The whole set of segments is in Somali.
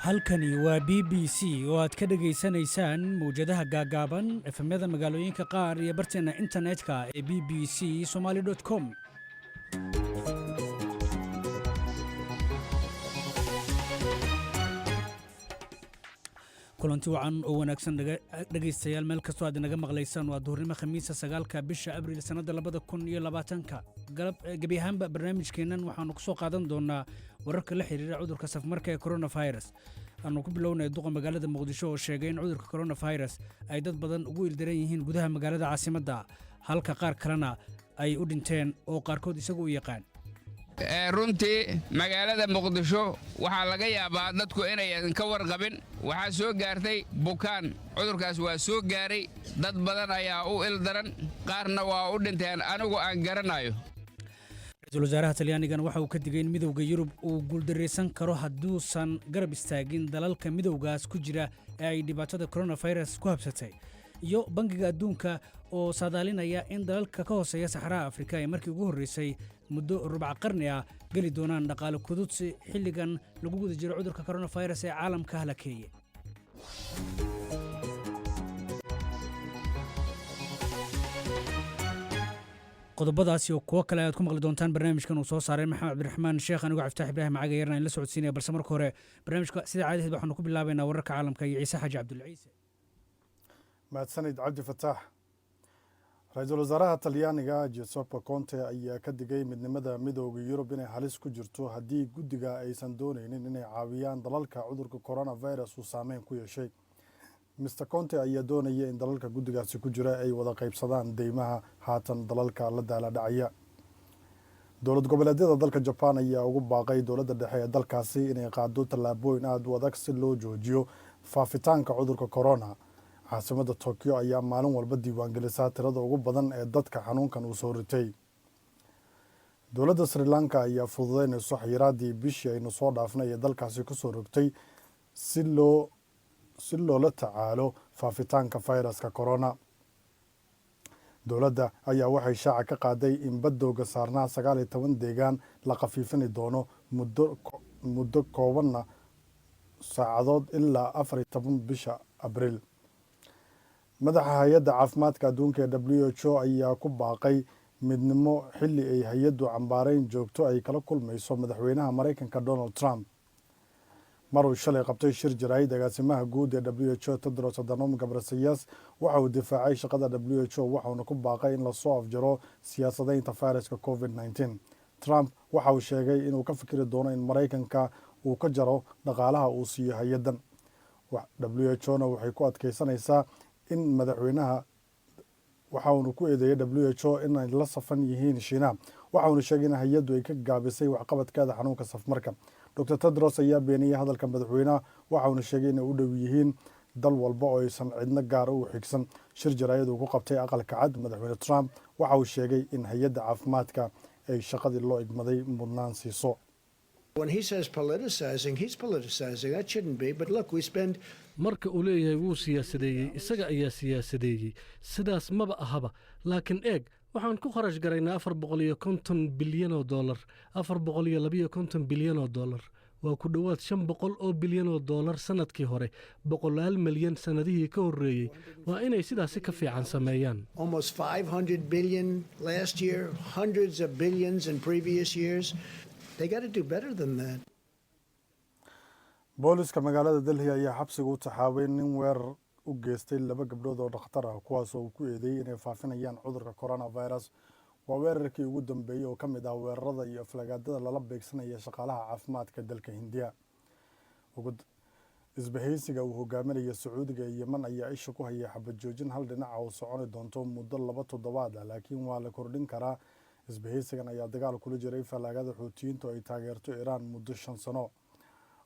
Halkani waa BBC oo aad ka dhegaysanaysaan mawjadaha gaagaaban, FM-yada magaalooyinka qaar iyo barteenna internetka ee bbcSomali.com. Kulanti wacan oo wanaagsan, dhegaystayaal, meel kastoo aad inaga maqlaysaan. Waa duhurnimo Khamiisa, 9-ka bisha Abriil, sannadda 2020-ka. Galab gebi ahaanba barnaamijkeennan waxaanu ku soo qaadan doonaa wararka la xiriira cudurka safmarka ee coronavirus. Aanu ku bilownay duqa magaalada Muqdisho oo sheegay in cudurka coronavirus ay dad badan ugu ildaran yihiin gudaha magaalada caasimadda, halka qaar kalena ay u dhinteen oo qaarkood isagu u yaqaan. Runtii magaalada Muqdisho waxaa laga yaabaa dadku inayan ka warqabin, waxaa soo gaartay bukaan. Cudurkaas waa soo gaaray, dad badan ayaa u ildaran, qaarna waa u dhinteen anigu aan garanayo. Ra-iisul wasaaraha Talyaanigana waxa uu ka digay in Midowda Yurub uu guuldaraysan karo hadduusan garab istaagin dalalka midowgaas ku jira ee ay dhibaatada coronavirus ku habsatay, iyo Bangiga Adduunka oo saadaalinaya in dalalka ka hooseeya Saxaraha Afrika ay markii ugu horreysay muddo rubac qarni ah geli doonaan dhaqaale kududsi xilligan lagu guda jiro cudurka coronavirus ee caalamka halakeeye. Qodobadaasi oo kuwo kale ayaad ku maqli doontaan barnaamijkan uu soo saaray Maxamed Cabdiraxmaan Sheekh, anigoo Cabdifatax Ibraahim Caga yarna in la socodsiinaya. Balse marka hore barnaamijka sida caadaheed waxaanu ku bilaabaynaa wararka caalamka iyo Ciise Xaaji Cabdulciise. Mahadsanid, Cabdi Fataax. Ra-iisul wasaaraha Talyaaniga Giuseppe Conte ayaa ka digay midnimada Midooda Yurub inay halis ku jirto haddii guddiga aysan dooneynin inay caawiyaan dalalka cudurka coronavirus uu saameyn ku yeeshay. Mr Conte ayaa doonaya in dalalka guddigaasi ku jira ay wada qaybsadaan deymaha haatan dalalka la daala dhacaya. Dowlad goboleedyada dalka Jaban ayaa ugu baaqay dowladda dhexe ee dalkaasi inay qaado tallaabooyin aada u adag si loo joojiyo faafitaanka cudurka corona. Caasimadda Tokyo ayaa maalin walba diiwaangelisaa tirada ugu badan ee dadka xanuunkan uu soo ritay. Dowladda Sri Lanka ayaa fududeynayso xayiraadii bishii aynu soo dhaafnay ee dalkaasi kusoo rogtay si loola tacaalo faafitaanka fayraska corona. Dowladda ayaa waxay shaaca ka qaaday in badowga saarnaa 19 deegaan la khafiifini doono muddo koobanna saacadood ilaa 14 bisha Abriil. Madaxa Hay-adda Caafimaadka Adduunka ee WHO ayaa ku baaqay midnimo xilli ay hay-addu cambaareyn joogto ay kala kulmayso madaxweynaha Maraykanka Donald Trump. Mar uu shalay qabtay shir jaraa'id, agaasimaha guud ee WHO Tedros Adhanom Ghebreyesus waxa uu difaacay shaqada WHO, waxauna ku baaqay in lasoo afjaro siyaasadaynta fayraska COVID-19. Trump waxa uu sheegay inuu ka fikiri doono in Maraykanka uu ka jaro dhaqaalaha uu siiyo hay-addan. WHO na waxay ku adkeysanaysaa in madaxweynaha, waxa uuna ku eedeeyay WHO inay la safan yihiin Shiinaha. Waxa uuna sheegay in hay-addu ay ka gaabisay waxqabadkeeda xanuunka safmarka. Dr Tedros ayaa beeniyey hadalka madaxweynaha, waxa uuna sheegay inay u dhow yihiin dal walba oo aysan cidno gaara u xigsan. Shir jaraa'id uu ku qabtay Aqalka Cad, madaxweyne Trump waxa uu sheegay in hay-adda caafimaadka ay shaqadii loo igmaday mudnaan siiso. When he says politicizing, he's politicizing. That shouldn't be. But look, we spend Marka uu leeyahay wuu siyaasadeeyey, isaga ayaa siyaasadeeyey. Sidaas maba ahaba. Laakiin eeg, waxaan ku kharash garaynaa 450 bilyan oo dollar, 452 bilyan oo dollar. Waa ku dhowaad 500 oo bilyan oo dollar sannadkii hore, boqolaal milyan sannadihii ka horreeyey. Waa inay sidaasi ka fiican sameeyaan. Almost 500 billion last year, hundreds of billions in previous years. They got to do better than that. Booliska magaalada Delhi ayaa xabsiga u taxaabay nin weerar u geystay laba gabdhood oo dhakhtar ah, kuwaas oo uu ku eedeeyey inay faafinayaan cudurka coronavirus. Waa weerarkii ugu dambeeyey oo ka mid ah weerarada iyo aflagaadada lala beegsanaya shaqaalaha caafimaadka dalka Hindiya. Isbahaysiga uu hogaaminaya Sacuudiga ee Yemen ayaa isha ku haya xabad joojin hal dhinaca oo soconi doonto muddo 2 toddobaad ah, laakiin waa la kordhin karaa. Isbahaysigan ayaa dagaal kula jiray fallaagada Xuutiyiintu ay taageerto Iiraan muddo 5 sano.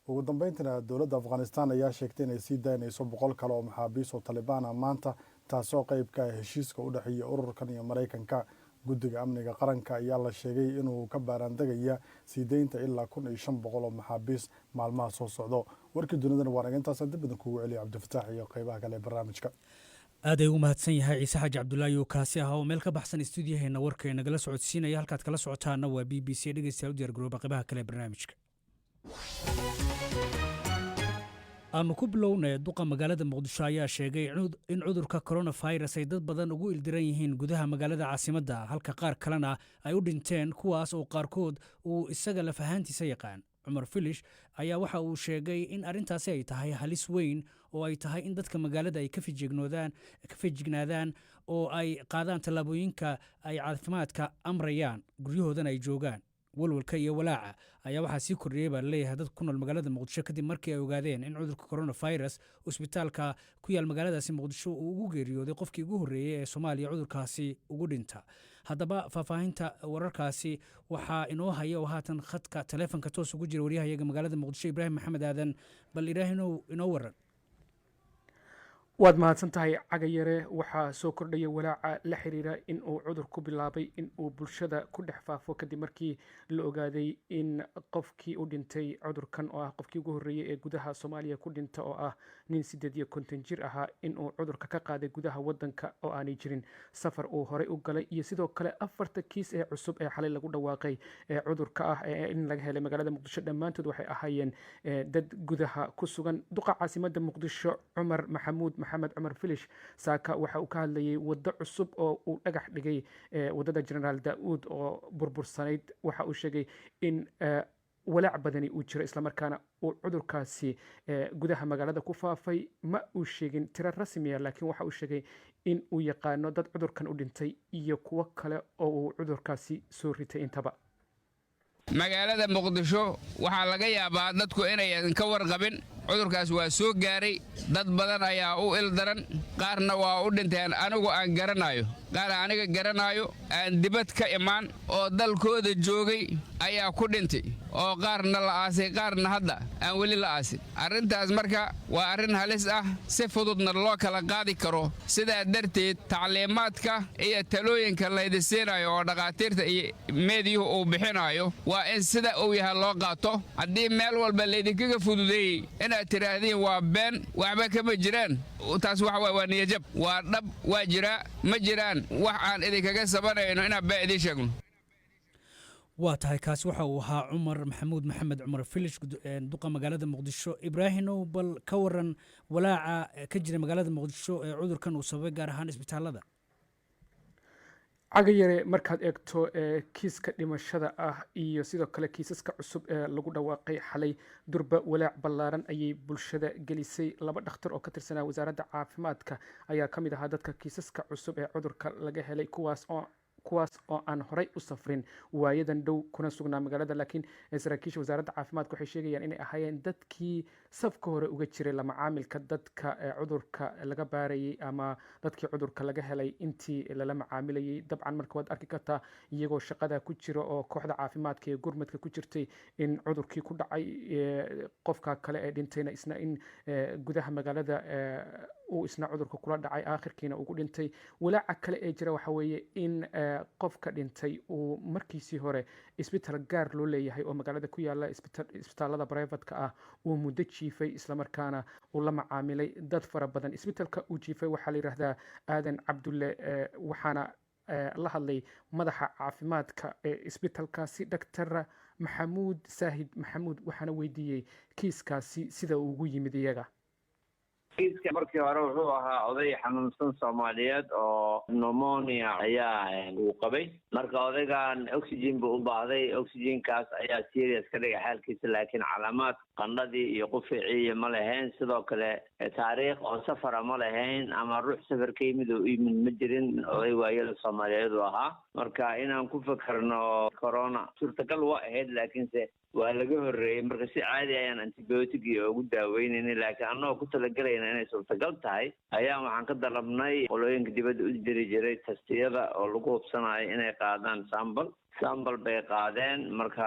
Ugu dambeyntiina, dowladda Afghanistan ayaa sheegtay inay sii daynayso 100 kale oo maxaabiis oo Talibaan ah maanta, taasoo qeyb ka ah heshiiska u dhexeeya ururkan iyo Maraykanka. Guddiga Amniga Qaranka ayaa la sheegay inuu ka baaraandegaya sii deynta ilaa 1500 oo maxaabiis maalmaha soo socdo. Warkii dunidana waa naga intaasaan. Dib badan kugu celiya Cabdifataax iyo qeybaha kale ee barnaamijka. Aad ay ugu mahadsan yahay Ciise Xaaji Cabdulaahi oo kaasi ah oo meel ka baxsan istuudiyaheena warka nagala socodsiinaya. Halkaad kala socotaana waa BBC. Dhegeystayaal, u diyaar garooba qeybaha kale ee barnaamijka. Aanu ku bilownay, duqa magaalada Muqdisho ayaa sheegay in cudurka coronavirus ay dad badan ugu ildiran yihiin gudaha magaalada caasimadda, halka qaar kalena ay u dhinteen, kuwaas oo qaarkood uu isaga laf ahaantiisa yaqaan. Cumar Filish ayaa waxa uu sheegay in arrintaasi ay tahay halis weyn oo ay tahay in dadka magaalada ay ka feejignaadaan oo ay qaadaan tallaabooyinka ay caafimaadka amrayaan, guryahoodana ay joogaan. Walwalka iyo walaaca ayaa waxaa sii kordhiyey, baa laleeyahay, dad ku nool magaalada Muqdisho kadib markii ay ogaadeen in cudurka coronavirus isbitaalka ku yaal magaaladaasi Muqdisho uu ugu geeriyooday qofkii ugu horreeyey ee Soomaaliya cudurkaasi ugu dhinta. Haddaba, faahfaahinta wararkaasi waxaa inoo haya oo haatan khadka taleefonka toos ugu jira waryahayaga magaalada Muqdisho, Ibraahim Maxamed Aadan. Bal Ibraahimow, inoo waran. Waad mahadsan tahay, Cagayare. Waxaa soo kordhaya walaaca la xiriira in uu cudur ku bilaabay in uu bulshada ku dhex faafo, kadib markii la ogaaday in qofkii u dhintay cudurkan, oo ah qofkii ugu horreeyey ee gudaha Soomaaliya ku dhinta, oo ah nin 58 jir ahaa, in uu cudurka ka qaaday gudaha wadanka oo aanay jirin safar uu horey u galay. Iyo sidoo kale afarta kiis ee cusub ee xalay lagu dhawaaqay ee cudurka ah ee in laga helay magaalada Muqdisho, dhammaantood waxay ahaayeen dad gudaha ku sugan. Duqa caasimadda Muqdisho, Cumar Maxamuud Maxamed Cumar Filish, saaka waxa uu ka hadlayay waddo cusub oo uu dhagax dhigay, waddada Generaal Daa'uud oo burbursanayd. Waxa uu sheegay in walaac badani uu jiro, islamarkaana uu cudurkaasi gudaha magaalada ku faafay. Ma uu sheegin tiro rasmiya, laakiin waxa uu sheegay in uu yaqaano dad cudurkan u dhintay iyo kuwo kale oo uu cudurkaasi soo ritay intaba. Magaalada Muqdisho waxaa laga yaabaa dadku inayan ka warqabin, cudurkaas waa soo gaaray. Dad badan ayaa u ildaran, qaarna waa u dhinteen. Anigu aan garanaayo, qaar aniga garanaayo aan dibad ka imaan oo dalkooda joogay ayaa ku dhintay, oo qaarna la aasay, qaarna hadda aan weli la aasin. Arrintaas marka waa arrin halis ah, si fududna loo kala qaadi karo. Sidaa darteed, tacliimaadka iyo talooyinka laydi siinayo oo dhakhaatiirta iyo meediyuhu uu bixinayo waa in sida uu yahay loo qaato. Haddii meel walba laydinkaga fududeeyey inaad tidhaahdiin waa been, waxba kama jiraan, taas waxa waay waa niyajab. Waa dhab, waa jiraa. Ma jiraan wax aan idinkaga sabanayno inaan been idiin sheegno. Waa tahay, kaasi waxa uu ahaa Cumar Maxamuud Maxamed Cumar Filish, duqa magaalada Muqdisho. Ibraahimow, bal ka waran walaaca ka jira magaalada Muqdisho ee cudurkan uu sababay, gaar ahaan isbitaalada? Cagayare, markaad eegto kiiska dhimashada ah iyo sidoo kale kiisaska cusub ee lagu dhawaaqay xalay, durba walaac ballaaran ayay bulshada gelisay. Laba dhakhtar oo ka tirsanaa Wasaaradda Caafimaadka ayaa ka mid ahaa dadka kiisaska cusub ee cudurka laga helay, kuwaas oo aan horey u safrin waayadan dhow, kuna sugnaa magaalada. Laakiin saraakiisha Wasaaradda Caafimaadka waxay sheegayaan inay ahaayeen dadkii safka hore uga jiray la macaamilka dadka cudurka laga baarayay ama dadkii cudurka laga helay intii lala macaamilayay. Dabcan marka waad arki kartaa iyagoo shaqada ku jira oo kooxda caafimaadka ee gurmadka ku jirtay in cudurkii ku dhacay. Qofka kale ee dhintayna isna in gudaha magaalada uu isna cudurka kula dhacay, aakhirkiina ugu dhintay. Walaaca kale ee jira waxa weeye in qofka dhintay uu markiisii hore isbitaal gaar loo leeyahay oo magaalada ku yaala, isbitaalada private-ka ah, uu muddo jiifay, islamarkaana uu la macaamilay dad fara badan. Isbitaalka uu jiifay waxaa la yidhaahdaa Aadan Cabdulle. Waxaana la hadlay madaxa caafimaadka ee isbitaalkaasi, Doctor Maxamuud Saahid Maxamuud, waxaana weydiiyey kiiskaasi sida uu ugu yimid iyaga. Kiiska markii hore wuxuu ahaa oday xanuunsan Soomaaliyeed oo pneumonia ayaa uu qabay. Marka odaygan oxygen buu u baahday, oxygenkaas ayaa serious ka dhigay xaalkiisa, laakiin calaamaad qandhadii iyo quficii iyo ma lahayn. Sidoo kale taariikh oo safara ma lahayn ama ruux safar ka yimid oo u yimid ma jirin. Oday waayada Soomaaliyeed uu ahaa. Marka inaan ku fekerno corona suurtagal waa ahayd, laakiinse waa laga horreeyey. Marka si caadi ayaan antibiotic iyo ugu daaweynayna, laakiin annagoo ku talagelayna inay suurtagal tahay ayaan waxaan ka dalabnay qolooyinka dibadda u diri jiray testiyada oo lagu hubsanayo inay qaadaan sample. Sample bay qaadeen. Marka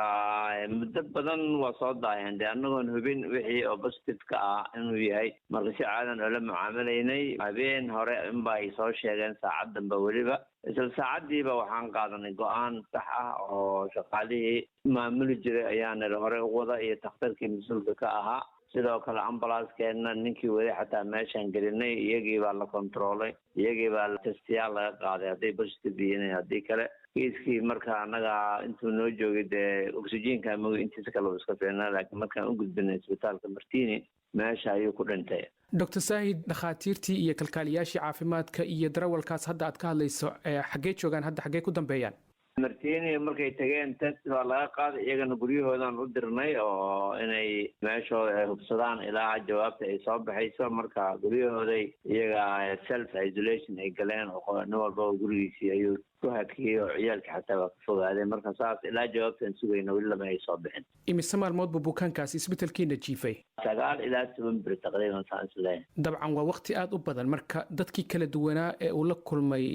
muddo badan waa soo daaheen dee, annagoon hubin wixii oo positive-ka ah inuu yahay. Marka si caadan oo la mucaamalaynay, habeen hore inba ay soo sheegeen, saacad dambe weliba, isla saacaddiiba waxaan qaadanay go-aan sax ah oo shaqaalihii maamuli jiray ayaa niri hore u wada, iyo takhtarkii mas-uulka ka ahaa. Sidoo kale ambalaaskeenna ninkii weli xataa meeshaan gelinay, iyagii baa la kontroolay, iyagii baa testiyaal laga qaaday hadday positive yihiin, haddii kale. Kiiskii marka annaga intuu noo joogay dee oxygenka mogi, intiisa kale uu iska fiicnaa, laakiin markaan u gudbinay isbitaalka Martini, meesha ayuu ku dhintay. Dr Saahid, dhakhaatiirtii iyo kalkaaliyaashii caafimaadka iyo darawalkaas hadda aad ka hadlayso xaggee joogaan hadda? Xaggee ku dambeeyaan? Martini markay tageen test baa laga qaaday, iyagana guryahoodan u dirnay oo inay meeshooda ay hubsadaan ilaa jawaabta ay soo baxayso. Marka guryahooday iyaga self isolation ay galeen oo nin walbaba gurigiisii ayuu ku hakiyey oo ciyaalkii xataa waa ka fogaadeen. Marka saas ilaa jawaabtaan sugayna, weli lama ay soo bixin. Imise maalmood buu bukaankaasi isbitaalkiina jiifay? 9 ilaa 10 beri taqriiban, saan isleeyahay. Dabcan waa waqti aada u badan. Marka dadkii kala duwanaa ee uu la kulmay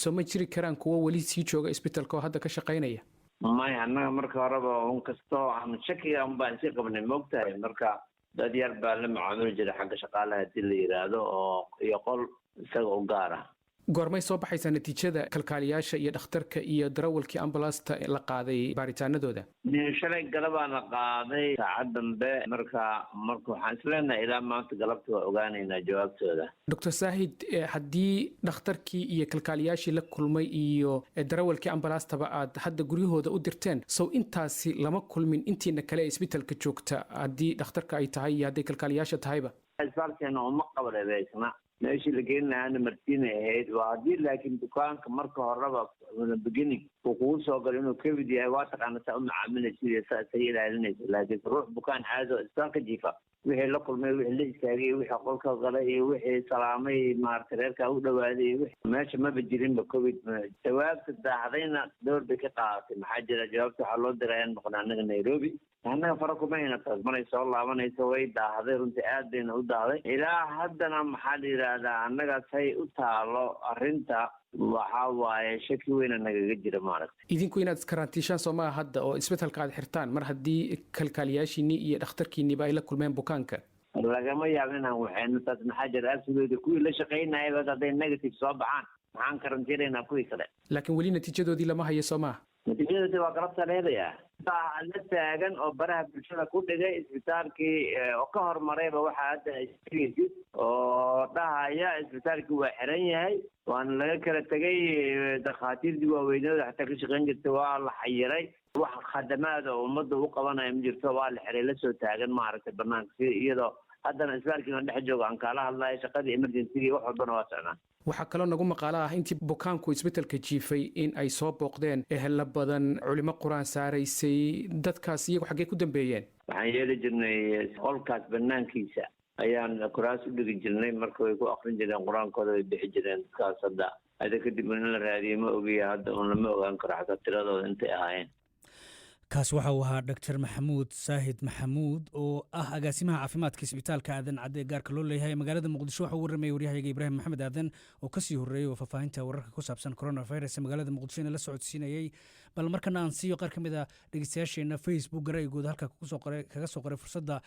soo ma jiri karaan kuwo weli sii jooga isbitaalka oo hadda ka shaqaynaya? Maya, annaga marka horeba un kastoo aan shakiga un baan iska qabnay, moogtahay. Marka dad yar baa la macaamuli jiray xagga shaqaalaha haddii la yidhaahdo, oo iyo qol isaga u gaar ah. Goormay soo baxaysaa natiijada kalkaaliyaasha iyo dhakhtarka iyo darawalkii ambalaasta la qaaday baaritaanadooda? Shalay galabaa la qaaday, saacad dambe. Marka waxaan isleenahay ilaa maanta galabta waa ogaanaynaa jawaabtooda. Dr Saahid, haddii dhakhtarkii iyo kalkaaliyaashii la kulmay iyo darawalkii ambalaastaba aad hadda guryahooda u dirteen, sow intaasi lama kulmin intiina kale ee isbitaalka joogta, haddii dhakhtarka ay tahay iyo hadday kalkaaliyaasha tahayba? Isbitaalkeena uma qabreebeysna, meeshii la geyn lahaana Martina ahayd. Waa haddii laakiin bukaanka marka horeba beginning uu kugu soo galo inuu COVID yahay, waa taqaana saa u macaamilaysa, saa isaga ilaalinaysa. Laakiin ruux bukaan caadi oo isbitaalka jiifa, wixii la kulmay, wixii la istaagay, wixii qolka galay iyo wixii salaamay, maaragtay, reerkaa u dhawaaday iyo wixii, meesha maba jirinba COVID. Jawaabta daahdayna door bay ka qaadatay. Maxaa jira, jawaabta waxaa loo diray aan noqon annaga Nairobi, annaga fara kuma hayna taas. Maray soo laabanayso, way daahday runtii, aad bayna u daahday. Ilaa haddana maxaa la yidhaahdaa, annaga say u taalo arrinta, waxaa waaye shaki weyna nagaga jira, maaragtay. Idinku inaad iskarantiishaan soo maaha hadda oo isbitaalka aad xirtaan, mar haddii kalkaaliyaashiinii iyo dhakhtarkiiniiba ay la kulmeen bukaanka? Lagama yaabo inaan waxayno taas. Maxaa jira, absolutely kuwii la shaqaynayaba hadday negative soo baxaan, maxaan karantiinaynaa kuwii kale? Laakiin weli natiijadoodii lama hayo, soo maaha? Natiijadasi waa galabta leedayaa baa la taagan oo baraha bulshada ku dhigay isbitaalkii oo ka hormarayba waxaa hadda sheegaysid oo dhahaya isbitaalkii waa xiran yahay, waana laga kala tegay, dhakhaatiirtii waaweynada xataa ka shaqayn jirtay waa la xayiray, wax khadamaada oo ummadda u qabanaya ma jirto, waa la xiray, lasoo taagan, maaragtay, banaanka si iyadoo haddana isbitaalkiina dhex joogo aan kaala hadlayo. Shaqadii emergency wax walbana waa socnaa. Waxaa kaloo nagu maqaalo ah intii bukaanku isbitaalka jiifay in ay soo booqdeen ehelo badan, culimo qur-aan saaraysay. Dadkaas iyagu xaggee ku dambeeyeen? Waxaan yeeli jirnay, qolkaas banaankiisa ayaan kuraas u dhigi jirnay. Marka way ku akrin jireen qur-aankooda, way bixi jireen dadkaas. Hadda kadib in la raadiyo ma ogiya, hadda un lama ogaan karo xataa tiradooda intay ahaayeen. Kaas waxa uu ahaa Dr Maxamuud Saahid Maxamuud oo ah agaasimaha caafimaadka isbitaalka Aadan Cadde ee gaarka loo leeyahay magaalada Muqdisho. Waxa uu warramayay waryahayaga Ibraahim Maxamed Aadan oo kasii horreeyey oo faahfaahinta wararka ku saabsan coronavirus ee magaalada Muqdisho ina la socodsiinayey. Bal markana aan siiyo qaar ka mid a dhegeystayaasheena Facebook ra'yigooda halka kaga soo qoray fursadda.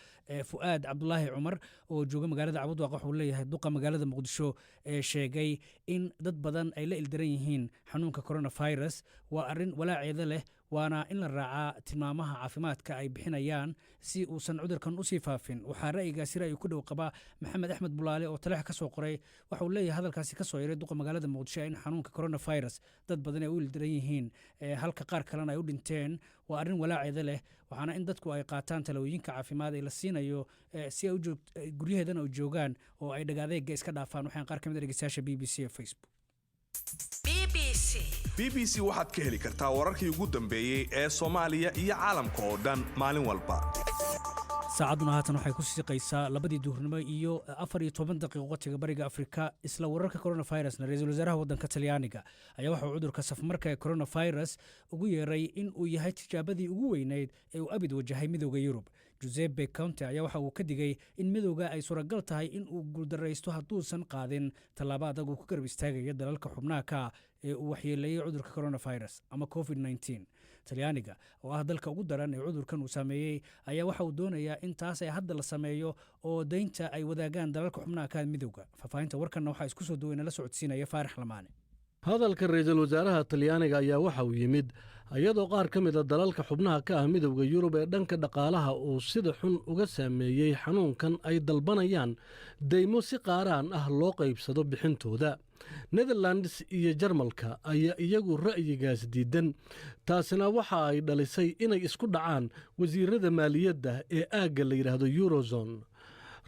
Fu'aad Cabdulaahi Cumar oo jooga magaalada Cabudwaaq wuxuu leeyahay: "Duqa magaalada Muqdisho ee sheegay in dad badan ay la ildaran yihiin xanuunka coronavirus waa arrin walaaceeda leh, waana in la raacaa tilmaamaha caafimaadka ay bixinayaan si uusan cudurkan usii faafin." Waxaa ra'yigaasi ra'yi ku dhow qabaa Maxamed Axmed Bulaale oo Taleex ka soo qoray. Waxa uu leeyahay: "Hadalkaasi ka soo yaray duqa magaalada Muqdisho in xanuunka coronavirus dad badan ay u ildaran yihiin, halka qaar kalena ay u dhinteen, waa arrin walaaceeda leh, waxaana in dadku ay qaataan talooyinka caafimaad ee la siinayo si ay guryaheedana u joogaan oo ay dhagaadeega iska dhaafaan." Waxaan qaar ka mid a dhegeystayaasha BBC ee Facebook. BBC waxaad ka heli kartaa wararkii ugu dambeeyey ee Soomaaliya iyo caalamka oo dhan maalin walba. Saacadduna haatan waxay ku siqaysaa 2dii duhurnimo iyo 14 daqiiqo waqtiga Bariga Afrika. Isla wararka coronavirusna, ra-iisul wasaaraha waddanka Talyaaniga ayaa waxauu cudurka safmarka ee coronavirus ugu yeeray in uu yahay tijaabadii ugu weyneyd ee uu abid wajahay Midooda Yurub. Giuseppe Conte ayaa waxa uu ka digay in midowga ay suuragal tahay in uu guuldaraysto hadduusan qaadin tallaabo adag uu ku garab istaagaya dalalka xubnaha ka ee uu waxyeeleeyey cudurka coronavirus ama COVID-19. Talyaaniga oo ah dalka ugu daran ee cudurkan uu saameeyey ayaa waxa uu doonayaa in taas ay hadda la sameeyo oo deynta ay wadaagaan dalalka xubnaha ka midowga. Faahfaahinta warkanna waxaa isku soo duwayna la socodsiinaya Faarax Lamaane. Hadalka ra-iisul wasaaraha Talyaaniga ayaa waxa uu yimid iyadoo qaar ka mid a dalalka xubnaha ka ah Midowda Yurub ee dhanka dhaqaalaha uu sida xun uga saameeyey xanuunkan ay dalbanayaan deymo si qaaraan ah loo qaybsado bixintooda. Netherlands iyo Jarmalka ayaa iyagu ra'yigaas diidan. Taasina waxa ay dhalisay inay isku dhacaan wasiirada maaliyadda ee aagga la yidhaahdo Eurozone.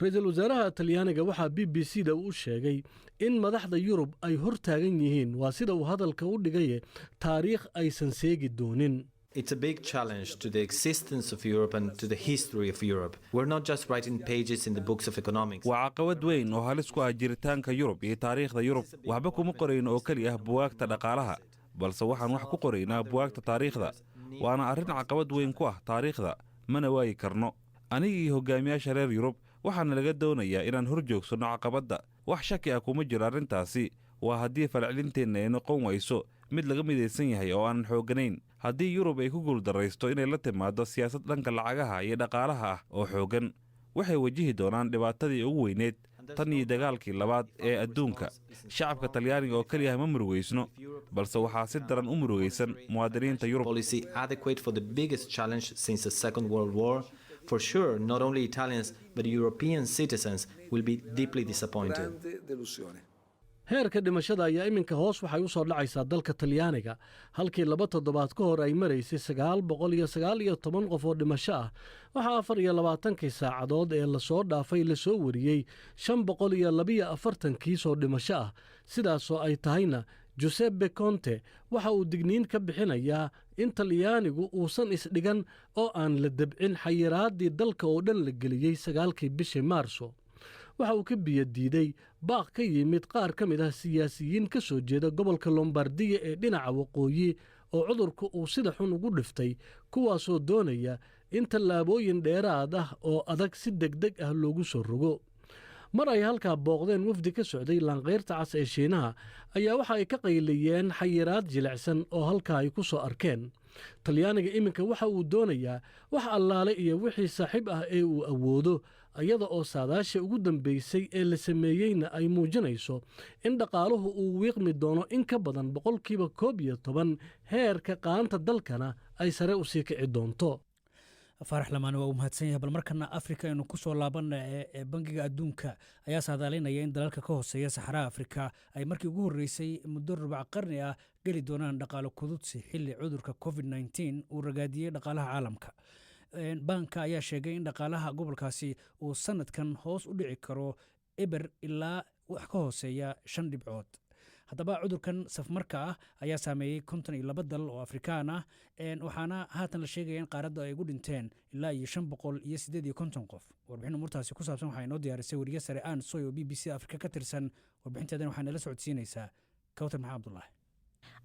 Ra-iisul wasaaraha Talyaaniga waxaa BBC da uu sheegay in madaxda Yurub ay hor taagan yihiin, waa sida uu hadalka u dhigaye, taariikh aysan seegi doonin. It's a big challenge to the existence of Europe and to the history of Europe. We're not just writing pages in the books of economics. Waa caqabad weyn oo halis ku ah jiritaanka Yurub iyo taariikhda Yurub. Waxba kuma qorayno oo keli ah buwaagta dhaqaalaha, balse waxaan wax ku qoraynaa buwaagta taariikhda. Waana arrin caqabad weyn ku ah taariikhda, mana waayi karno. Aniga iyo hogaamiyaasha reer Yurub waxaana laga doonayaa inaan hor joogsanno caqabadda. Wax shaki ah kuma jiro arrintaasi. Waa haddii falcelinteenna ay noqon wayso mid laga midaysan yahay oo aanan xoogganayn. Haddii Yurub ay ku guuldarraysto inay la timaaddo siyaasad dhanka lacagaha iyo dhaqaalaha ah oo xooggan, waxay wajihi doonaan dhibaatadii ugu weyneed tan iyo dagaalkii labaad ee adduunka. Shacabka Talyaaniga oo keliya ma murugaysno, balse waxaa si daran u murugaysan muwaadiniinta Yurub. Policy adequate for the biggest challenge since the Second World War. For sure, not only Italians, but European citizens will be deeply disappointed. Heerka dhimashada ayaa iminka hoos waxay u soo dhacaysaa dalka Talyaaniga, halkii 2 toddobaad ka hor ay maraysay 919 qof oo dhimasho ah. Waxaa 24kii saacadood ee lasoo dhaafay lasoo wariyey 542 kiis oo dhimasho ah. Sidaasoo ay tahayna, Giuseppe Conte waxa uu digniin ka bixinayaa in Talyaanigu uusan isdhigan oo aan la debcin xayiraaddii dalka oo dhan la geliyey 9kii bishii Maarso. Waxa uu ka biyo diiday baaq ka yimid qaar ka mid ah siyaasiyiin ka soo jeeda gobolka Lombardiya ee dhinaca waqooyi oo cudurku uu sida xun ugu dhiftay, kuwaasoo doonaya in tallaabooyin dheeraad ah oo adag si degdeg ah loogu soo rogo. Mar ay halkaa booqdeen wafdi ka socday Laanqeyrta Cas ee Shiinaha ayaa waxa ay ka qayliyeen xayiraad jilicsan oo halkaa ay ku soo arkeen. Talyaaniga iminka waxa uu doonayaa wax allaale iyo wixii saaxiib ah ee uu awoodo, iyada oo saadaasha ugu dambeysay ee la sameeyeyna ay muujinayso in dhaqaaluhu uu wiiqmi doono in ka badan 11%, heerka qaanta dalkana ay sare u sii kici doonto. Faarax Lamaane waa uu mahadsan yahay. Bal markana Afrika aynu ku soo laabanna. Ee Bangiga Adduunka ayaa saadaalinaya in dalalka ka hooseeya Saxaraha Afrika ay markii ugu horreysay muddo rubac qarni ah geli doonaan dhaqaalo kududsi, xilli cudurka COVID-19 uu ragaadiyey dhaqaalaha caalamka. Baanka ayaa sheegay in dhaqaalaha gobolkaasi uu sanadkan hoos u dhici karo 0 ilaa wax ka hooseeya 5 dhibcood. Haddaba, cudurkan safmarka ah ayaa saameeyey 52 dal oo Afrikaan ah, waxaana haatan la sheegaya in qaaradda ay ugu dhinteen ilaa iyo 558 qof. Warbixin umuurtaasi ku saabsan waxaa inoo diyaarisay weriye sare Aan Soy oo BBC Afrika ka tirsan. Warbixinteedana waxaa nala socodsiinaysaa Kawtar Maxamed Cabdulaahi.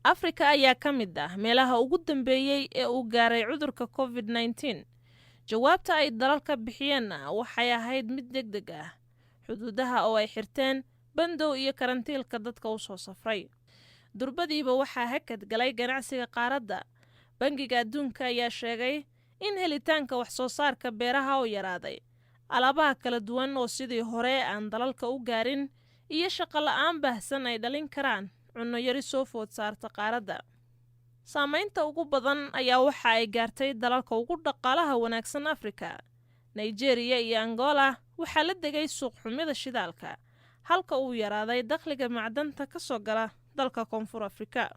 Afrika ayaa ka mid ah meelaha ugu dambeeyey ee uu gaaray cudurka COVID-19. Jawaabta ay dalalka bixiyeenna waxay ahayd mid deg deg ah: xuduudaha oo ay xirteen, bandow iyo karantiilka dadka u soo safray. Durbadiiba waxaa hakad galay ganacsiga qaaradda. Bangiga Adduunka ayaa sheegay in helitaanka wax soo saarka beeraha oo yaraaday, alaabaha kala duwan oo sidii hore aan dalalka u gaarin, iyo shaqo la'aan baahsan ay dhalin karaan cunno yari soo food saarta qaaradda. Saamaynta ugu badan ayaa waxa ay gaartay dalalka ugu dhaqaalaha wanaagsan Afrika. Nigeria iyo Angola waxaa la degay suuq xumida shidaalka, halka uu yaraaday dakhliga macdanta ka soo gala dalka Koonfur Afrika.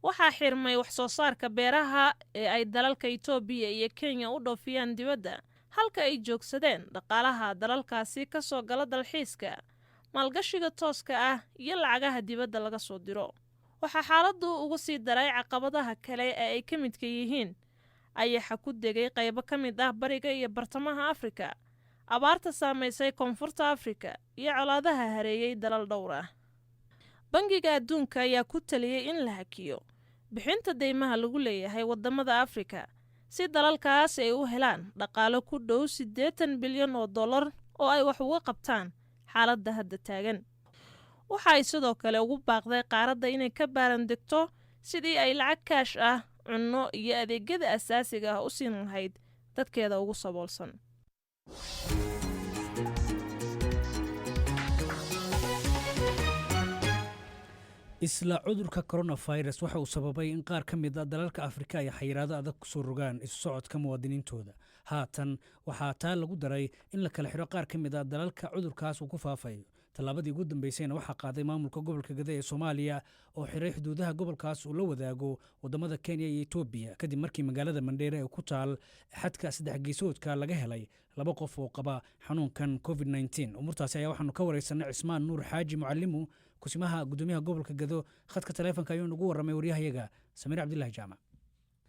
Waxaa xirmay wax soo saarka beeraha ee ay dalalka Itoobiya iyo Kenya u dhoofiyaan dibadda, halka ay joogsadeen dhaqaalaha dalalkaasi ka soo gala dalxiiska, maalgashiga tooska ah iyo lacagaha dibadda laga soo diro. Waxaa xaaladdu uga sii daray caqabadaha kale ee ay ka midka yihiin ayaxa ku degay qaybo ka mid ah bariga iyo bartamaha Afrika, abaarta saamaysay Koonfurta Afrika iyo colaadaha hareeyey dalal dhowr ah. Bangiga Adduunka ayaa ku taliyey in la hakiyo bixinta deymaha lagu leeyahay waddamada Afrika si dalalkaas ay u helaan dhaqaalo ku dhow 80 bilyan oo dollar oo ay wax uga qabtaan xaaladda hadda taagan. Waxa ay sidoo kale ugu baaqday qaaradda inay ka baaran degto sidii ay lacag kaash ah cunno iyo adeegyada asaasiga ah u siin lahayd dadkeeda ugu saboolsan. Isla cudurka coronavirus waxa uu sababay in qaar ka mid a dalalka Afrika ay xayiraado adag kusoo rogaan isu socodka muwaadiniintooda. Haatan waxaa taa lagu daray in la kala xidho qaar ka mid a dalalka cudurkaas uu ku faafayo. Tallaabadii ugu dambeysayna waxaa qaaday maamulka gobolka Gada ee Soomaaliya oo xiray xuduudaha gobolkaas uu la wadaago waddamada Kenya iyo Etoobiya, kadib markii magaalada Mandheere ee ku taal xadka saddex geesoodka laga helay laba qof oo qaba xanuunkan COVID-19. Umuurtaasi ayaa waxaanu ka wareysanay Cismaan Nuur Xaaji Mucalimu, kusimaha gudoomiyaha gobolka Gado. Khadka taleefonka ayuu nagu warramay waryahayaga Samiir Cabdillahi Jaamac.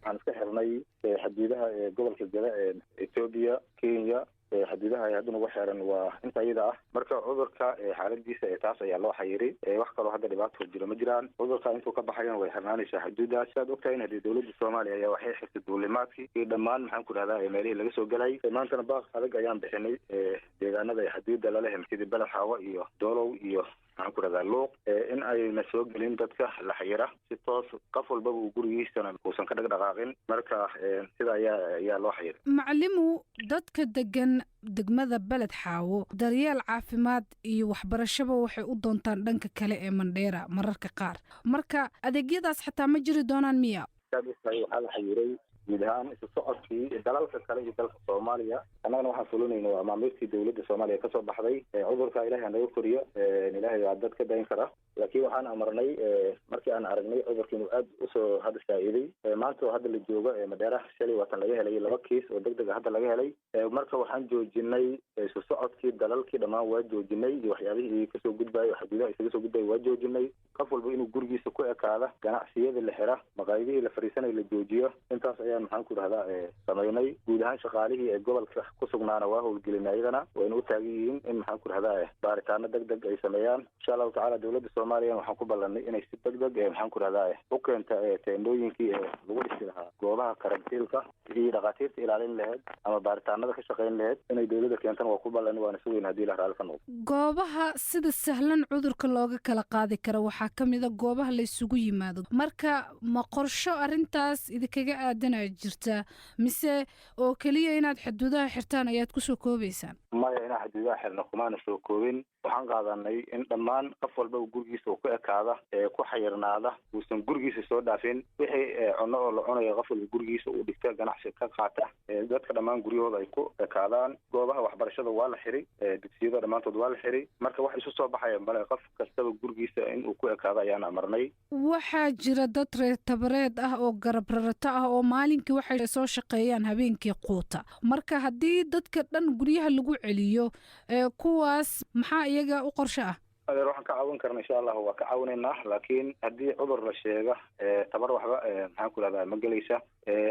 Waxaan iska xirnay xaduudaha ee gobolka Gada ee Etoobiya, Kenya. Xaduudaha ay hadda nagu xeeran waa inta iyada ah. Marka cudurka xaaladiisa taas ayaa loo xayiray. Wax kaloo hadda dhibaato jiro ma jiraan. Cudurka intuu ka baxayana way xirnaanaysaa xuduudaas. Sidaad ogtahay in haddii dowladda Soomaaliya ayaa waxay xirtay duulimaadkii iyo dhammaan, maxaan ku dhahdaa, meelihii laga soo gelay. Maantana baaq adag ayaan bixinay deegaanada ee xaduuda lala hem, sidii Beled Xaawo iyo Doolow iyo, maxaan ku dhahdaa, Luuq, in ayna soo gelin dadka la xayira si toos, qof walbaba uu gurigiisana uusan ka dhaqdhaqaaqin. Marka sida ayaa loo xayiray. Macalimu, dadka degan degmada Beled Xaawo daryeel caafimaad iyo waxbarashaba waxay u doontaan dhanka kale ee Mandheera mararka qaar. Marka adeegyadaas xataa ma jiri doonaan miya? Saad ogtahay, waxaa la xayiray guud ahaan isu socodkii dalalka kale iyo dalka Soomaaliya. Annagana waxaan fulinayna waa maamulkii dowladda Soomaaliya kasoo baxday. Cudurka Ilahay hanaga koriyo, Ilahay waa dad ka dayn kara, laakiin waxaan amarnay markii aan aragnay cudurka inuu aad usoo hadda saa-iiday. Maanta oo hadda la joogo Madheera, shalay waatan laga helay laba kiis oo deg deg a hadda laga helay. Marka waxaan joojinay isu socodkii dalalkii dhammaan, waa joojinay, iyo waxyaabihii kasoo gudbayay oo xaduudaha isaga soo gudbayay waa joojinay. Qof walba inuu gurigiisa ku ekaada, ganacsiyada la xira, maqaayadihii la fariisanay la joojiyo. Intaas ayaan, maxaan ku dhahdaa, samaynay. Guud ahaan shaqaalihii ee gobolka ku sugnaana waa howlgelinay, ayagana wayna u taagan yihiin in, maxaan ku dhahdaa, baaritaano deg deg ay sameeyaan, insha Allahu tacala. Dowladda Soomaaliya waxaan ku ballanay inay si deg deg, maxaan ku dhahdaa, u keenta teendhooyinkii ee lagu dhisi lahaa goobaha karantiilka iyo dhakhaatiirta ilaalin lahayd ama baaritaanada ka shaqayn lahayd. Inay dowladda keentana waa ku ballanay, waana sugayna haddii la raalli ka noqdo. Goobaha sida sahlan cudurka looga kala qaadi karo waxaa ka mid a goobaha la isugu yimaado. Marka ma qorsho arrintaas idinkaga aadanaya jirta, mise oo keliya inaad xuduudaha xirtaan ayaad kusoo koobaysaan? Maya, inaan xuduudaha xirno kumaana soo koobin. Waxaan qaadanay in dhammaan qof walbaba gurigiisa uu ku ekaada, ee ku xayirnaada, uusan gurigiisa soo dhaafin. Wixii cunno oo la cunayo qof walba gurigiisa uu dhigta, ganacsi ka qaata, dadka dhammaan guryahooda ay ku ekaadaan. Goobaha waxbarashada waa la xiray, dugsiyada dhammaantood waa la xiray. Marka wax isu soo baxaya male, qof kastaba gurigiisa in uu ku ekaado ayaan amarnay. Waxaa jira dad reer tabareed ah oo garab rarato ah oo maalinkii waxay soo shaqeeyaan habeenkii quuta. Marka haddii dadka dhan guryaha lagu celiyo, kuwaas maxaa iyaga u qorsho ah? Adeer, waxaan ka caawin karna insha Allahu waa ka caawinaynaa, laakiin haddii cudur la sheega, tabar waxba, maxaan ku dhahdaa, ma gelaysa.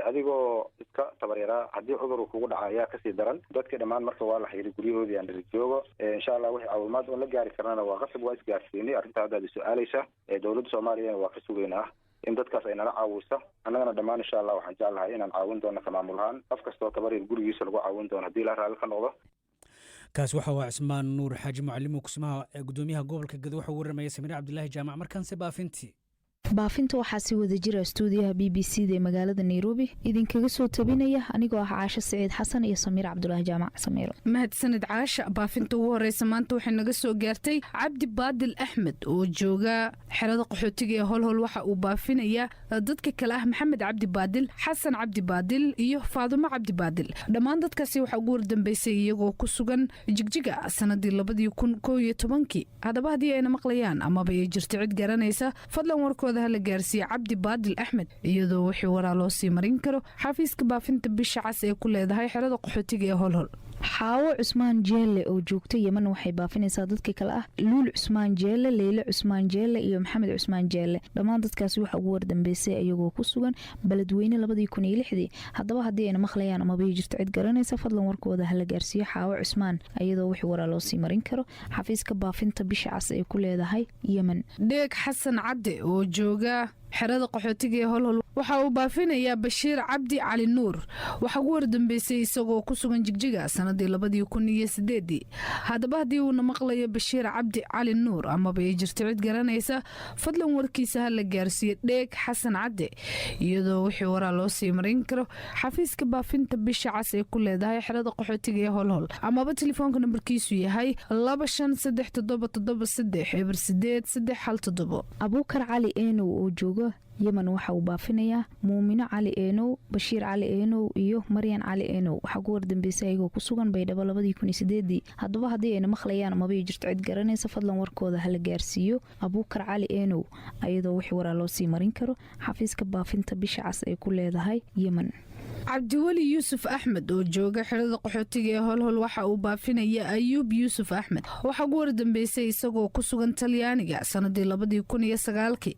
Adigoo iska tabar yaraa haddii cudur uu kugu dhaca ayaa kasii daran. Dadka dhammaan marka waa la xiriir, guryahoodii aan dhiri joogo. Insha Allah wixii caawimaad oon la gaari karnana waa qasab, waa isgaarsiinay arrinta hadda aad su-aalaysa. Dowladda Soomaaliyana waa ka sugaynaa in dadkaas ay nala caawisa. Annagana dhammaan insha Allah waxaan jeclahay inaan caawin doono ka maamul ahaan. Qof kastoo tabar yar gurigiisa lagu caawin doono haddii la raalli ka noqdo. Kaasi waxa waa Cismaan Nuur Xaaji Mucalimo, kusimaha gudoomiyaha gobolka Gado. Waxau warramaya Samiir Cabdilaahi Jaamac. Markaanse baafintii. Baafinta waxaa si wada jira stuudiyaha BBC da ee magaalada Nairobi idinkaga soo tabinaya anigoo ah Caasho Siciid Xasan iyo Samiir Cabdulaahi Jaamac Samiiro. Mahadsanid, Caasha. Baafinta ugu horeysa maanta waxay naga soo gaartay Cabdi Baadil Axmed oo jooga xerada qaxootiga ee Holhol. Waxa uu baafinayaa dadka kale ah Maxamed Cabdi Baadil, Xasan Cabdi Baadil iyo Faadumo Cabdi Baadil. Dhammaan dadkaasi waxaa ugu wardambeysay iyagoo ku sugan Jigjiga sanadii 2011-kii. Haddaba haddii ayna maqlayaan amaba ay jirto cid garanaysa, fadlan warkooda hala gaarsiiye Cabdi Baadil Axmed, iyadoo wixii waraa loo sii marin karo xafiiska baafinta Bisha Cas ee ku leedahay xerada qaxootiga ee Holhol. Xaawo Cusmaan Jeelle oo joogta Yeman waxay baafinaysaa dadka kale ah Luul Cusmaan Jeelle, Leyle Cusmaan Jeelle iyo Maxamed Cusmaan Jeelle. Dhammaan dadkaasi waxaa ugu wardambeysay iyagoo ku sugan Beledweyne 2006-dii. Haddaba haddii ayna maqlayaan amabay jirto cid garanaysa, fadlan warkooda hala gaarsiiyo Xaawo Cusmaan, iyadoo wixii waraa loo sii marin karo xafiiska baafinta Bisha Cas ee ku leedahay Yemen. Dheeg Xasan Cadde oo jooga Xerada qaxootiga ee Holhol waxa uu baafinayaa Bashiir Cabdi Cali Nuur. Waxaa ugu wardambeysay isagoo ku sugan Jigjiga sanadii 2008-dii. Haddaba haddii uuna maqlayo Bashiir Cabdi Cali Nuur amaba ay jirto cid garanaysa, fadlan warkiisa ha la gaarsiiyo Dheeg Xasan Cadde, iyadoo wixii waraa loo sii marin karo xafiiska baafinta Bisha Cas ee ku leedahay xerada qaxootiga ee Holhol, amaba telefoonka nambarkiisu yahay 253773 08317. Abuukar Cali Eenow oo jooga Yemen waxa uu baafinayaa Muumino Cali Eenow, Bashiir Cali Eenow iyo Maryan Cali Eenow. Waxaa ku wardambeysay ayagoo ku sugan Baydhabo 2008-dii. Haddaba haddii ayna maqlayaan amabay jirto cid garanaysa, fadlan warkooda hala gaarsiiyo Abuukar Cali Eenow, ayadoo wixii waraa loo sii marin karo xafiiska baafinta Bisha Cas ay ku leedahay Yemen. Cabdiweli Yuusuf Axmed oo jooga xerada qaxootiga ee Holhol waxa uu baafinaya Ayuub Yuusuf Axmed. Waxaa ugu wardambeysay isagoo ku sugan Talyaaniga sanadii 2009-kii.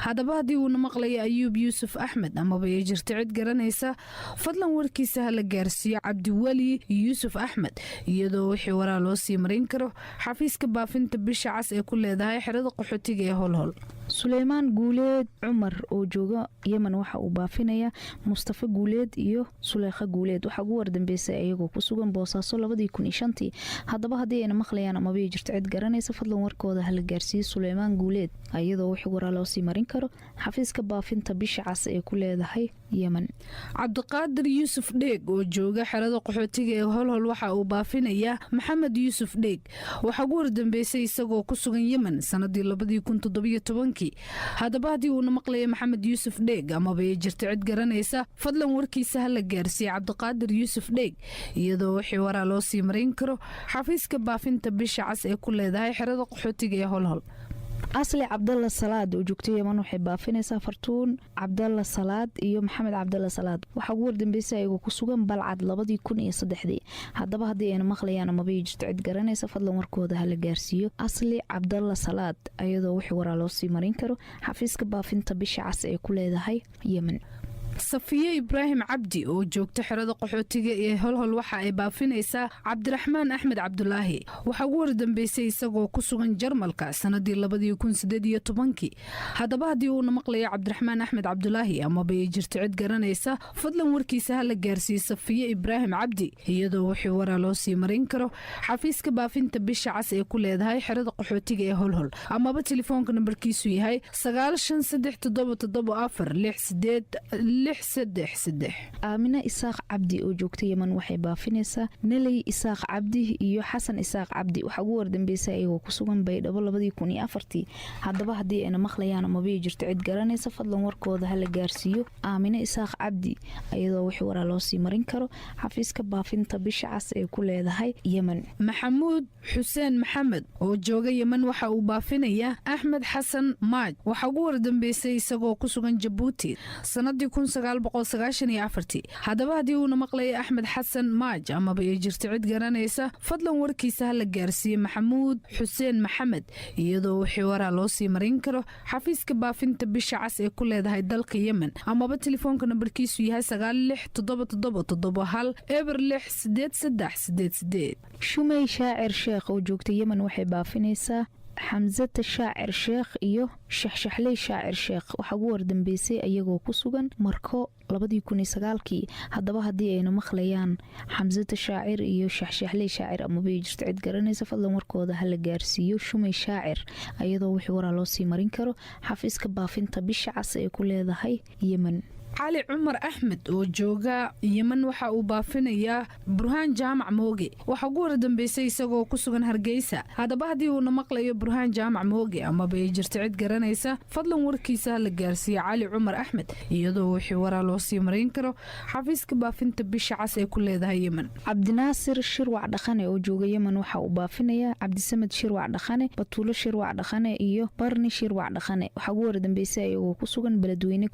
Haddaba haddii uuna maqlayo Ayuub Yuusuf Axmed amaba ay jirto cid garanaysa, fadlan warkiisa ha la gaarsiiyo Cabdiweli Yuusuf Axmed, iyadoo wixii waraa loo sii marin karo xafiiska baafinta Bisha Cas ee ku leedahay xerada qaxootiga ee Holhol. Suleymaan Guuleed Cumar oo jooga Yemen waxa uu baafinayaa Mustafa Guuleed iyo Suleykha Guuleed. Waxaa ugu wardambeysay ayagoo ku sugan Boosaaso 2005-tii. Haddaba haddii ayna maqlayaan amabay jirto cid garanaysa, fadlan warkooda hala gaarsiiyo Suleymaan Guuleed, iyadoo wixii waraa loo sii marin karo xafiiska baafinta Bisha Cas ee ku leedahay Yemen. Cabdiqaadir Yuusuf Dheeg oo jooga xerada qaxootiga ee Holhol waxa uu baafinayaa Maxamed Yuusuf Dheeg. Waxaa ugu wardambeysay isagoo ku sugan Yemen sanadii 2017-kii. Haddaba haddii uuna maqlayo Maxamed Yuusuf Dheeg amaba ay jirto cid garanaysa, fadlan warkiisa ha la gaarsiiye Cabdiqaadir Yuusuf Dheeg, iyadoo wixii waraa loo sii marin karo xafiiska baafinta Bisha Cas ee ku leedahay xerada qaxootiga ee Holhol. Asli Cabdalla Salaad oo joogta Yeman waxay baafinaysaa Fartuun Cabdalla Salaad iyo Maxamed Cabdalla Salaad. Waxaa ugu wardambeysay ayagoo ku sugan Balcad 2003-dii. Haddaba haddii ayna maqlayaan amabay jirto cid garanaysa, fadlan warkooda hala gaarsiiyo Asli Cabdalla Salaad, ayadoo wixii waraa loo sii marin karo xafiiska baafinta Bisha Cas ee ku leedahay Yemen. Safiye Ibraahim Cabdi oo joogta xerada qaxootiga ee Holhol waxa ay baafinaysaa Cabdiraxmaan Axmed Cabdulaahi. Waxaa ugu wardambeysay isagoo ku sugan Jarmalka sanadii 2018-kii. Haddaba haddii uuna maqlayo Cabdiraxmaan Axmed Cabdulaahi amaba ay jirto cid garanaysa, fadlan warkiisa ha la gaarsiiye Safiye Ibraahim Cabdi, iyadoo wixii waraa loo sii marin karo xafiiska baafinta Bisha Cas ee ku leedahay xerada qaxootiga ee Holhol, amaba telefoonka nambarkiisu yahay 95377468 633. Aamine Isaaq Cabdi oo joogta Yeman waxay baafinaysaa Neley Isaaq Cabdi iyo Xasan Isaaq Cabdi. Waxaa ugu wardambeysay ayagoo ku sugan Baydhabo 2004-tii. Haddaba haddii ayna maqlayaan amabay jirto cid garanaysa, fadlan warkooda hala gaarsiiyo Aamine Isaaq Cabdi, iyadoo wixii waraa loo sii marin karo xafiiska baafinta Bisha Cas ee ku leedahay Yemen. Maxamuud Xuseen Maxamed oo jooga Yemen waxa uu baafinayaa Axmed Xasan Maaj. Waxaa ugu wardambeysay isagoo ku sugan Jabuuti sanadii. Haddaba haddii uuna maqlayo Axmed Xasan Maaj amaba ay jirto cid garanaysa, fadlan warkiisa ha la gaarsiiye Maxamuud Xuseen Maxamed, iyadoo wixii waraa loo sii marin karo xafiiska baafinta Bisha Cas ee ku leedahay dalka Yemen, amaba telefoonka nambarkiisu yahay 967771 068388. Shumey Shaacir Sheekh oo joogta Yemen waxay baafinaysaa Xamsata Shaacir Sheekh iyo Shaxshaxley Shaacir Sheekh. Waxaa ugu wardambeysay ayagoo ku sugan Marko 2009-kii. Haddaba haddii ayna maqlayaan Xamsata Shaacir iyo Shaxshaxley Shaacir amabay jirto cid garanaysa, fadlan warkooda hala gaarsiiyo Shumey Shaacir, ayadoo wixii waraa loo sii marin karo xafiiska baafinta Bisha Cas ee ku leedahay Yemen. Cali Cumar Axmed oo jooga Yemen waxa uu baafinayaa Burhaan Jaamac Mooge. Waxaa ugu wardambeysay isagoo ku sugan Hargeysa. Haddaba haddii uuna maqlayo Burhaan Jaamac Mooge amaba ay jirto cid garanaysa, fadlan warkiisa ha la gaarsiiye Cali Cumar Axmed, iyadoo wixii waraa loo sii marin karo xafiiska baafinta Bisha Cas ee ku leedahay Yemen. Cabdinaasir Shirwac Dhaqane oo jooga Yemen waxa uu baafinayaa Cabdisamed Shirwac Dhaqane, Batuulo Shirwac Dhaqane iyo Barni Shirwac Dhaqane. Waxaa ugu wardambeysay ayagoo ku sugan Beledweyne.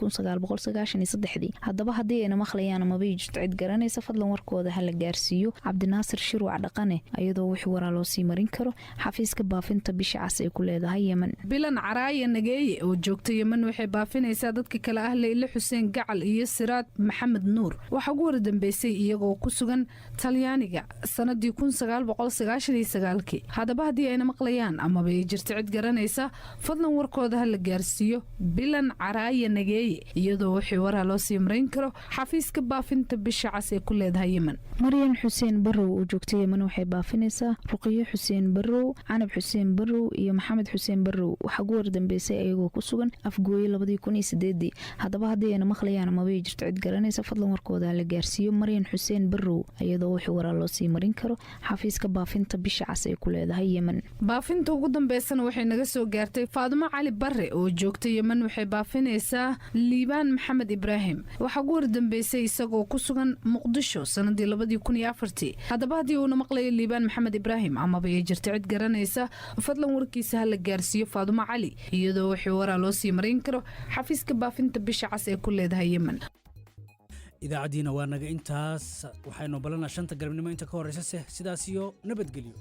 2003-dii. Haddaba haddii ayna maqlayaan amabay jirto cid garanaysa, fadlan warkooda ha la gaarsiiyo Cabdinaasir Shirwac Dhaqane, iyadoo wixii waraa loo sii marin karo xafiiska baafinta Bisha Cas ay ku leedahay Yemen. Bilan Caraaya Nageeye oo joogta Yemen waxay baafinaysaa dadka kale ah Leyle Xuseen Gacal iyo Siraad Maxamed Nuur. Waxaa ugu wardambeysay iyagoo ku sugan Talyaaniga sanadii 1999-kii. Haddaba haddii ayna maqlayaan amaba ay jirto cid garanaysa, fadlan warkooda ha la gaarsiiyo Bilan Caraaya Nageeye, iyadoo wixii waraa loo sii marayn karo xafiiska baafinta Bisha Cas ee ku leedahay Yemen. Maryan Xuseen Barrow oo joogta Yemen waxay baafinaysaa Ruqiyo Xuseen Barrow, Canab Xuseen Barrow iyo Maxamed Xuseen Barrow. Waxaa ugu wardambeysay ayagoo ku sugan Afgooye 2008-dii. Haddaba haddii ayna maqlayaan amabay jirto cid garanaysa, fadlan warkooda ha la gaarsiiyo Maryan Xuseen Barrow, iyadoo wixii waraa loo sii marin karo xafiiska baafinta Bisha Cas ay ku leedahay Yemen. Baafinta ugu dambeysana waxay naga soo gaartay Faadumo Cali Barre oo joogta Yemen. Waxay baafinaysaa Liibaan Maxamed Ibraahim. Waxaa ugu wardambeysay isagoo ku sugan Muqdisho sanadii 2004-tii. Haddaba haddii uuna maqlayo Liibaan Maxamed Ibraahim amaba ay jirta cid garanaysa, fadlan warkiisa ha la gaarsiiyo Faadumo Cali, iyadoo wixii waraa loo sii marin karo xafiiska baafinta Bisha Cas ee ku leedahay Yemen. Idaacaddiina waa naga intaas. Waxaynu balanaa 5-ta galabnimo. Inta ka horreysa se sidaas iyo nabadgelyo.